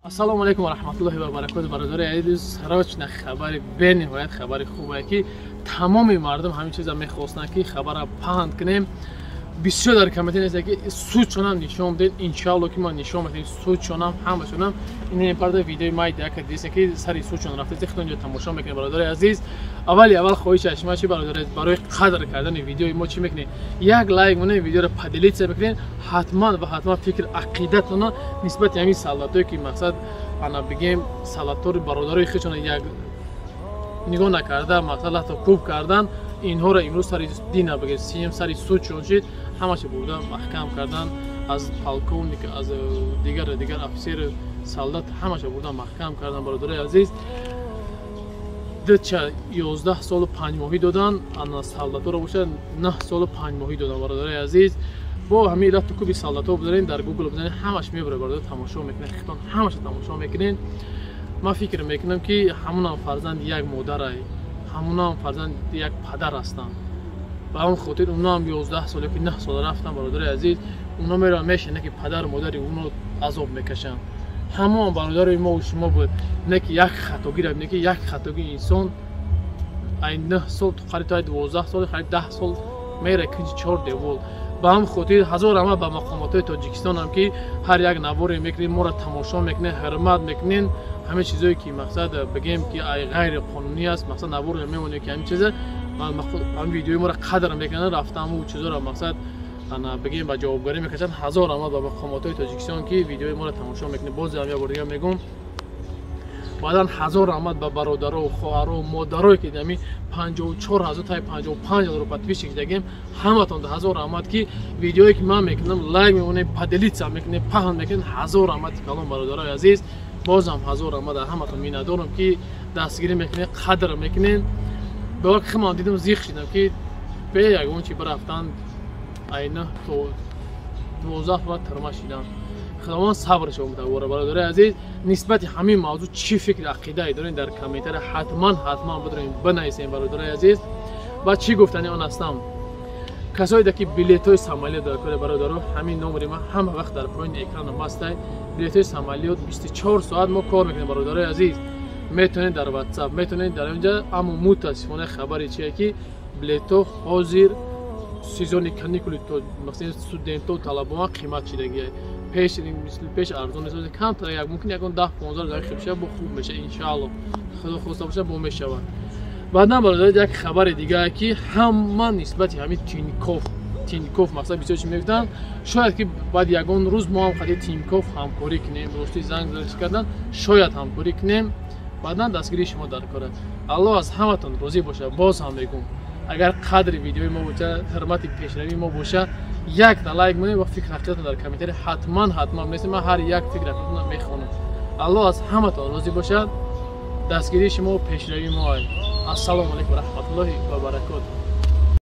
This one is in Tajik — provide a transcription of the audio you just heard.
Ассалому алайкум ва раҳматуллоҳи ва баракотуҳ. Бародари азиз, срочно хабари бениҳоят хабари хубе ки тамоми мардум ҳамин чиза мехостанд ки хабара паҳн кунем. Бисёр дар комментарий нест ки судшонам нишон бидед. Иншаалло ки ман нишон медиҳем судшонам, ҳамашонам. Ин парда видеои май яка дидем ки сари судшон рафта, худтон инҷо тамошо мекунед. Бародари азиз, аввали аввал хоҳиш аз шумо чи бародари азиз, барои қадр кардани видеои мо чӣ мекунед? Як лайк монед, видеоро поделиться мекунед, ҳатман ва ҳатман фикр ақидатона нисбати ҳамин солдатое ки мақсад ана бигем солдатори бародарои худшона як нигоҳ накарда мақсад латто кӯб кардан, инҳоро имрӯз сари дина бигем сием сари судшон шид, ҳамаша бурда маҳкам кардан, аз полковник, аз дигар офисер солдат ҳамаша бурда маҳкам кардан. Бародарои азиз, дча 11 солу 5 моҳӣ додан, ана солдаторо бошад 9 солу 5 моҳӣ додан. Бародарои азиз, бо ҳамин латто кӯби солдато бизанед, дар гугл бизанед, ҳамаш мебарад. Бародар, тамошо мекунед, хитон ҳамаша тамошо мекунед. Ман фикр мекунам ки ҳамунам фарзанди як модарай, ҳамунам фарзанди як падар ҳастанд. Ба он хотир уноам 11 сол ёки 9 сол рафтан. Бародари азиз, уно мераванд мешинанд ки падару модари уно азоб мекашанд. Ҳамон бародари мо шумо буд, не ки як хатогӣ, не ки як хатогӣ инсон ай 9 сол то қариб то 12 сол, қариб 10 сол мера кунҷи чор девол. Ба ҳам хотир ҳазор раҳмат ба мақомотҳои Тоҷикистонам ки ҳар як наворе мекунед, моро тамошо мекунед, ҳурмат мекунед. Ҳамин чизое ки мақсад бигем ки ай ғайриқонунӣ аст, мақсад наворе мемонед ки ҳамин чиза ҳамин видеои моро қадр мекунанд, рафта ҳамун чизоро мақсад ана бигем ба ҷавобгарӣ мекашанд. Ҳазор раҳмат ба мақомотҳои Тоҷикистон ки видеои моро тамошо мекунед. Боз ҳам як бор дигар мегӯм, баъдан ҳазор раҳмат ба бародаро, хоҳаро, модарое ки ҳамин 54 ҳазор та 55 ҳазор подписчик дагем, ҳаматон ҳазор раҳмат ки видеое ки ман мекунам лайк мемонед, поделиться мекунед, паҳн мекунед. Ҳазор раҳмати калон, бародарои азиз. Бозам ҳазор раҳмат дар ҳаматон миннатдорам ки дастгирӣ мекунед, қадр мекунед. Ба ки ман дидам зиқ шидам ки бе ягон чи бирафтан ай 9 то 12 ба тюрьма шидан. Худованд сабр шумо мутаввора. Бародарои азиз, нисбати ҳамин мавзӯъ чӣ фикр ақидае доред, дар комментария ҳатман ҳатман бидорем, бинависем. Бародарои азиз, ва чӣ гуфтани он ҳастам, касое ки билетҳои самолёт дар кори бародаро, ҳамин номери ман ҳама вақт дар поёни экранам ҳастай. Билетҳои самолёт 24 соат мо кор мекунем. Бародарои азиз, метавонед дар WhatsApp, метавонед дар онҷа. Аммо мутаассифона хабаре чие ки билетҳо ҳозир сезони каникули масалан студентҳо, талабаҳо қимат шидагия. Пеш мисли пеш арзон нест, камтар як мумкин ягон 10-15 рӯз хуб шава, бо хуб меша иншаалло, худо хоста боша бо мешавад. Баъдан бародаред як хабари дига ки ҳама нисбати ҳамин Тинькофф мақсад бисёр чи мегуфтанд, шояд ки баъд ягон рӯз мо ҳам қади Тинькофф ҳамкорӣ кунем. Рости занг зада кардан, шояд ҳамкорӣ кунем. Баъдан дастгирии шумо дар кор аст. Аллоҳ аз ҳаматон розӣ бошад. Боз ҳам мегӯм, агар қадри видеои мо боша, ҳурмати пешравии мо боша, якта лайк монед ва фикр ақидатон дар комментарий ҳатман ҳатман бинависед. Ман ҳар як фикр ақидатонро мехонам. Аллоҳ аз ҳаматон розӣ бошад. Дастгирии шумо пешравии мо. Ассалому алайкум ва раҳматуллоҳи ва баракотуҳ.